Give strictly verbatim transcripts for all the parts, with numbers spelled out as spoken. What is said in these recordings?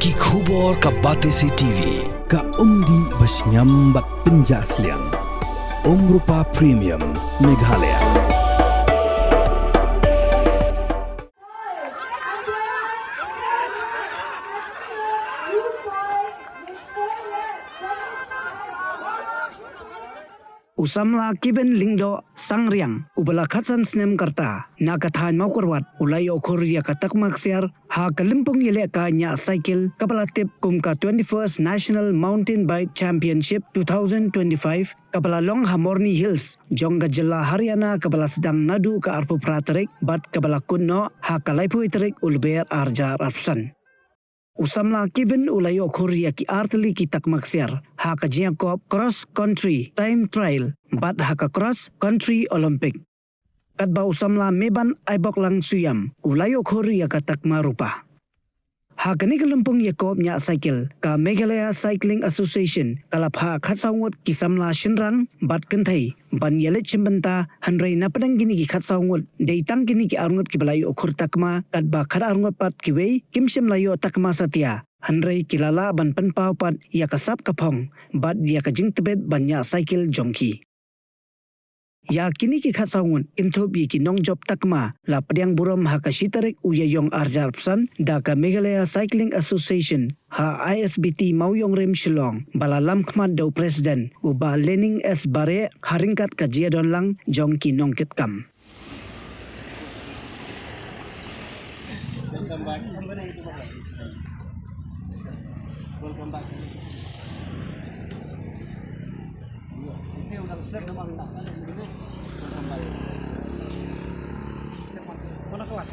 Ki khubor ka Batesi T V, ka umdih ba shngiam bad pynjah sliang. Umrupa Premium, Meghalaya. U samla Kevin Lyngdoh Sangriang, uba la khatsan snem ka rta, na ka thaiñ Mawkyrwat, u la ïoh khur ïa ka takma ksiar ha ka lympung ïalehkai ñiah cycle kaba la tip kum ka twenty-first National Mountain Bike Championship two thousand twenty-five, kaba la long ha Morni Hills jong ka jylla Haryana, kaba la sdang naduh ka arphew phra tarik bad kaba la kut noh ha ka laiphew tarik u Lber arhajar arphew san. U samla Kevin u la ïoh khur ïa ki artylli ki takma ksiar ha ka jingïakob cross country time trial bad ha ka cross country Olympic. Katba u samla Meban Aiboklang Suyam u la ïoh khur ïa ka takma rupa. Ha kane ka lympung ïakob ñiah cycle, ka Meghalaya Cycling Association ka la phah khatsaw ngut ki samla shynrang bad kynthei ban ïaleit shimbynta, hynrei na pdeng kine ki khatsaw ngut dei tang kine ki arngut kiba la ïoh khur takma, katba khatar ngut pat kiwei kim shym la ïoh takma satia, hynrei ki la lah ban pynpaw pat ïa ka sap ka phong bad ïa ka jingtbit ban ñiah cycle jong ki. Ïa kine ki khatsaw ngut, kynthup ïa ki nongjop takma, la pdiang burom ha ka shi tarik u Ïaïong arhajar arphew san da ka Meghalaya Cycling Association ha I S B T Mawïong Rim, Shillong, ba la lam khmat da u President, u Bah Lening S Bareh, ha ryngkat ka jingïadonlang jong ki nongkitkam. Welcome back. Welcome back. Welcome back. Mana kawan?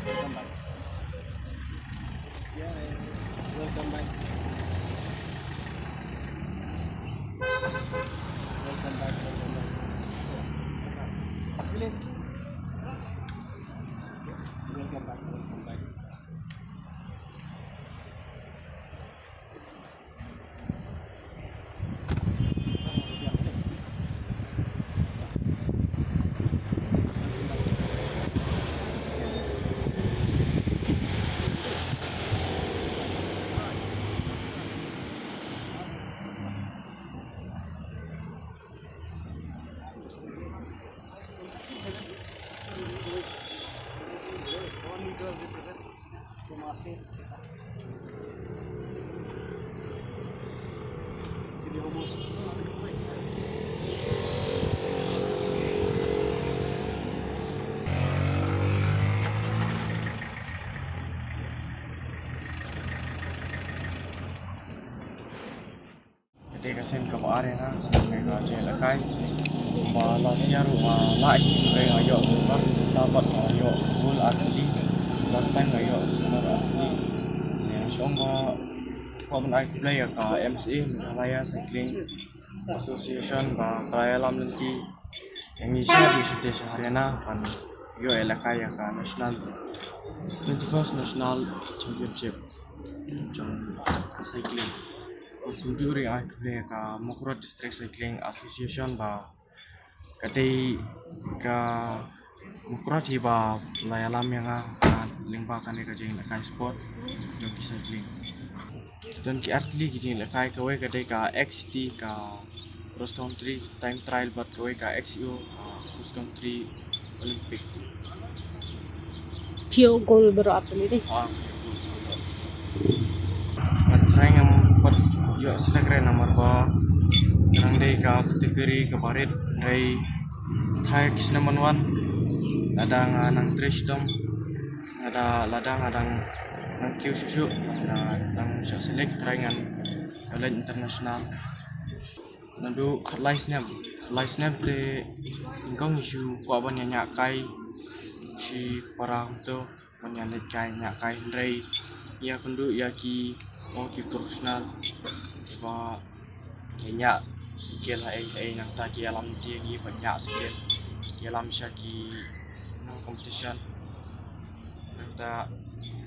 Welcome back. Yeah, yeah. Welcome back. Welcome back, welcome back. Philip. Welcome back, welcome back. Ka dei ka sien kaba ar ïa nga, ka dei ka jingïalehkai ba la siar ruh nga lah, ka dei nga ïoh silver, ta bad nga ïoh gold artylli, last time nga ïoh silver artylli. Nga shong ba kwah ban ai khublei ïa ka M C A, Meghalaya Cycling Association, ba ka la ïalam lynti ïa ngi sha dei sha Haryana ban ïoh ïalehkai ïa ka national, twenty-first National Championship jong ka cycling. Kumjuh ruh ai khublei ïa ka Mawkyrwat District Cycling Association ba ka dei ka Mawkyrwat hi ba la ïalam ïa nga lyngba kane ka jingïalehkai sport jong ki cycling. Don ki artylli ki jingïalehkai, kawei ka dei ka X C T ka cross country time trial bad kawei ka X C O, ah, cross country Olympic. Phi ïoh gold baroh artylli dei? Ah, phi ïoh gold. Bad trai ngam pat ïoh select re namar ba ka dang dei ka category kaba rit, hynrei trai ki snem ban wan, lada nga nang trei shitom, lada, lada nga dang nang kiew shuh shuh, lada dang shah select, trai ngan ïaleit international. Naduh khatlai snem, khatlai snem te nyngkong ngi shu kwah ban ïa ñiah kai shi para kumto, ban ïa leit kai, ñiah kai, hynrei ïa kynduh ïa ki, oh, ki professional kiba ki ñiah cycle ha ei ha ei, nangta ki ïalam lynti ïa ngi ban ñiah cycle, ki ïalam sha ki nong competition. Nangta,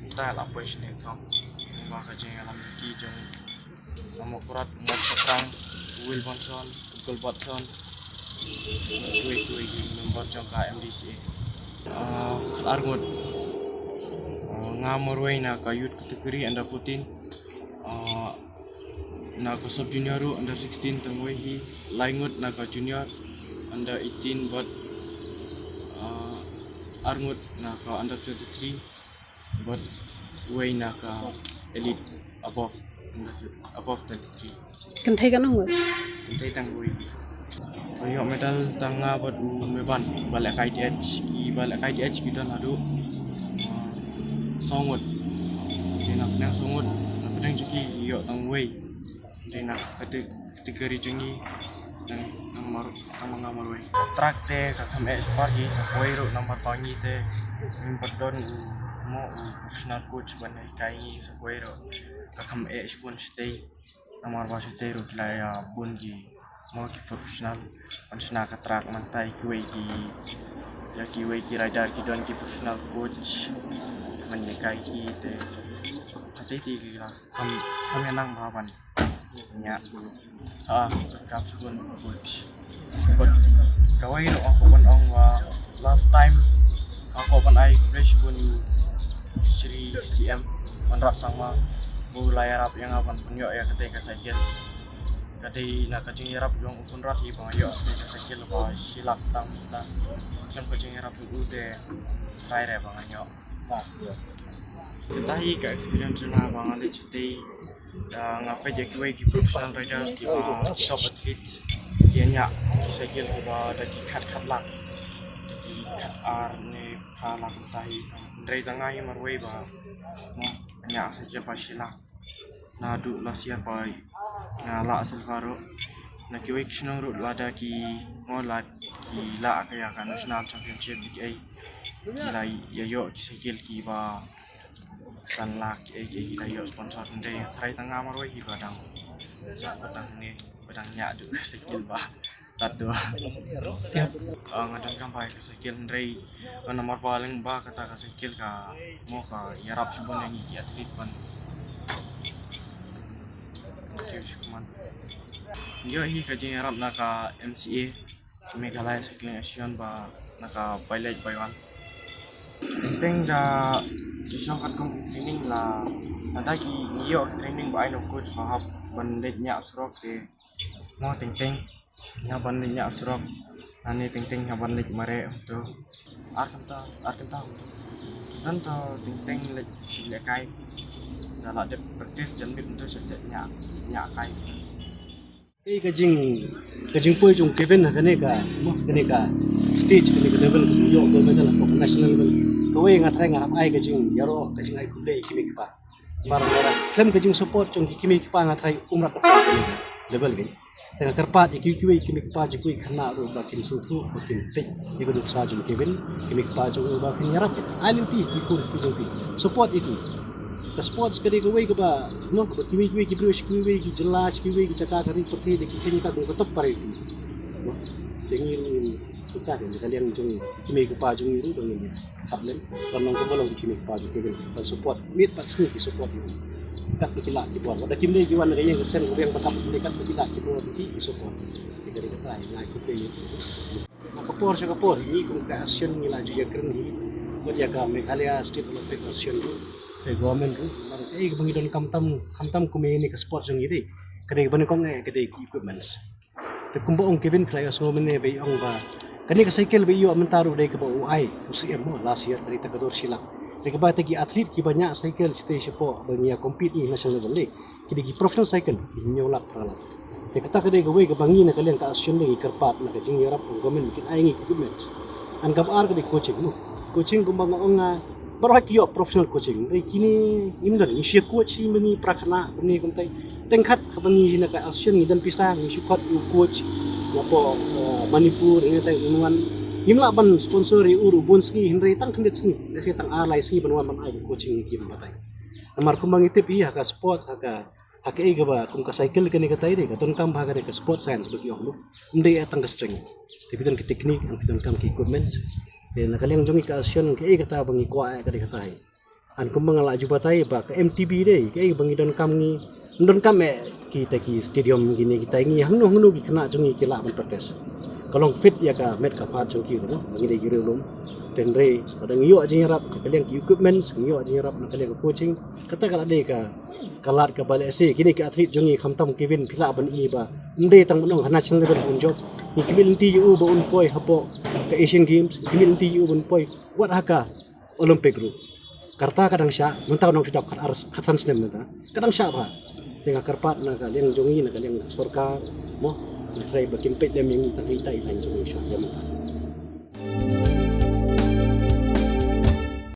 nangta la poi shane thok ba ka jingïalam lynti jong Mawkyrwat, Mawkyrwat Saprang, Will Bonson, Uncle Batson, kiwei kiwei ki member jong ka M D C A. Ah, khatar ngut. Ah, Nga marwei na ka youth category under fourteen, ah, na ka sub junior ruh under sixteen tang wei hi, lai ngut na ka junior under eighteen bad, ah, ar ngut na ka under twenty-three bad wei na ka elite above, under, above twenty-three. Kynthei katno ngut? Kynthei tang wei. Ïoh medal tang nga bad u Meban, ba lehkai T H, ki ba lehkai T H ki don haduh, ah, saw ngut. Te na pdeng saw ngut, na pdeng jong ki ïoh tang wei. Te na kate-, category jong ngi tang, tang mar-, tang ma nga marwei. Track te ka kham eh shabar hi, sa kawei ruh namar ba ngi te ngim pat don u, mo, u professional coach ban hikai ngi, sa kawei ruh ka kham eh shibun shatei. Namar ba shatei ruh ki la ïa bun ki, mo, ki professional ban shna ka track, mynta ïa kiwei ki, ïa kiwei ki rider ki don ki professional coach ban hikai ki te. Hatei te ki la kham, kham ïa nang bha ban ïa, ah, kap shibun coach. Bad kawei ruh nga kwah ban ong ba last time nga kwah ban ai khublei shibun Shri C M Conrad Sangma, ba u la ïarap ïa nga ban pynïoh ïa katei ka cycle. Ka dei na ka jingïarap jong u Conrad hi ba nga ïoh katei ka cycle ba shi lak tam tam. Khlem ka jingïarap jong u te trai re ba nga ïoh. Ba, kata hi ka experience jong nga ba nga leit shatei. Ah, nga peit ïa kiwei ki professional riders kiba, ki top athlete, ki ñiah ki cycle kiba da ki khat khat lak, da ki khat ar ne phra lak mynta hi. Hynrei tang nga hi marwei ba, mo, ñiah cycle ba shi lak. Naduh last year ba nga lah silver ruh. Na kiwei ki shnong ruh lada ki, mo, la ki lah ka ïa ka national championship, ki ei, ki la ïa ïoh ki cycle kiba san lak, eh, eh, kita ïoh sponsor, hynrei trai tang nga marwei hi ba dang, sa ko tang ne, ba dang ñiah duh ka cycle ba tat duh. Ah, nga donkam bha ïa ka cycle, hynrei, ah, namar ba lyngba kata ka cycle ka, mo, ka ïarap shibun ïa ngi ki athlete ban. Thank you, Shikuman. Ïoh hi ka jingïarap na ka M C A, Meghalaya Cycling Association ba na ka Village by One. Teng da ki shong katkum training la, lada ki ïoh training ba ai na u coach ba hap ban leit ñiah surok te, mo, teng teng ïa ban leit ñiah surok, ani teng teng ïa ban leit mareh to. Ar kynta, ar kynta to. Don to teng teng leit shi lehkai. Da la dep practice jan mit to sha leit ñiah, ñiah kai. Ei, ka jing, ka jingpoi jong Kevin ha kane ka, mo, kane ka stage, kane ka level, ka ïoh gold medal ha ka national level. Kawei nga tharai nga hap ai ka jingïaroh, ka jingai khublei ïa ki mei ki pa. Mar, mar, khlem ka jingsupport jong ki, ki mei ki pa nga tharai um rat level kane. Te nga kyrpad ïa ki, kiwei ki mei ki pa jong kiwei ki khynnah ruh ba kin sngewthuh, ba kin peit ïa ka nuksa jong Kevin, ki mei ki pa jong u ba kin ïarap ïa ki. Ai lynti ïa ki khun ki jong ki. Support ïa ki. Ka sports ka dei kawei kaba, no, kaba kiwei kiwei ki briew sha kiwei ki jylla, sha kiwei ki jaka ka ri pyrthei, dei ki khein ka kum ka top priority. No. Te ngi ruh ngin, ka dei ka liang jong ki mei ki pa jong ngi ruh ba ngin ïa sap lem ban long kaba long ki mei ki pa jong Kevin, ban support miet bad sngi ki support ïa u. Kat ba ki lah ki bor, wat da kim dei ki wan na ka ïing ka sem ka biang ba tam, kat ba ki lah ki bor ki, ki support. Te ka dei kata, ngai khublei ïa u. Na ka por sha ka por, ngi kum ka association ngi la ju ïakren hi bad ïa ka Meghalaya State Olympic Association ruh, te government ruh, bad kaei kaba ngi donkam tam, khamtam kum ïa kane ka sport jong ngi dei, ka dei kaba nyngkong eh ka dei ki equipments. Te kumba ong Kevin, phi la ïohsngew mynne ba i ong ba kane ka cycle ba i ïoh mynta ruh dei kaba u ai u C M mo last year, ka dei tang ka dor shi lak. Dei kaba te ki athlete kiba ñiah cycle shatei shapoh ba ngi ïa compete ngi national level dei, ki dei ki professional cycle, ki hynñiew lak phra lak. Te kata ka dei kawei kaba ngi na ka liang ka association ngi kyrpad na ka jingïarap jong government kin ai ngi ki equipments. An kaba ar ka dei coaching mo. Coaching kumba nga ong nga, baroh ki ïoh professional coaching. Hynrei kine ngim don, ngi shu ïa coach hi mynne phra khynnah, mynne kumtai. Teng khat haba ngi na ka association ngi don pisa, ngi shu khot u coach napoh, eh, Manipur, ngi teng un wan. Ngim lah ban sponsor ïa u ruh bun sngi, hynrei tang khyndiat sngi, lehse tang ar lai sngi ban wan ban ai coaching ïa ki ban batai. Namar kumba ngi tip hi ha ka sports, ha ka, ha kaei kaba kum ka cycle kane katai dei, ka donkam bha ka dei ka sports science ba ki ong mo. Ym dei eh tang ka strength. Te phi don ki technique, phi donkam ki equipments. Te na ka liang jong ngi ka association kaei kata ba ngi kwah eh ka dei kata hi. An kumba nga la ju batai ba ka M T B dei, kaei ba ngi donkam ngi, ym donkam eh kita ki stadium kine kita, ngi hangno hangno ki khynnah jong ngi ki lah ban practice. Ka long fit ïa ka met ka phad jong ki ruh, ba ngi dei ki riewlum. Hynrei lada ngi ïoh jingïarap na ka liang ki equipments, ngi ïoh jingïarap na ka liang ka coaching, kata ka la dei ka, ka lad kaba lehse kine ki athlete jong ngi, khamtam Kevin, phi lah ban ïohi ba ym dei tang ban ong ha national level un jop. Ngi khmih lynti ïa u ba un poi hapoh ka Asian Games, ngi khmih lynti ïa u ba un poi wat ha ka Olympic ruh. Ka rta ka dang shah, mynta u nang shu dap khat ar, khat san snem mynta. Ka dang shah bha. Te nga kyrpad na ka liang jong ngi, na ka liang sorkar, mo, ngi trai ba kin peit lem ïa ngi tang ita i lain jong ngi shuwa ïa mynta.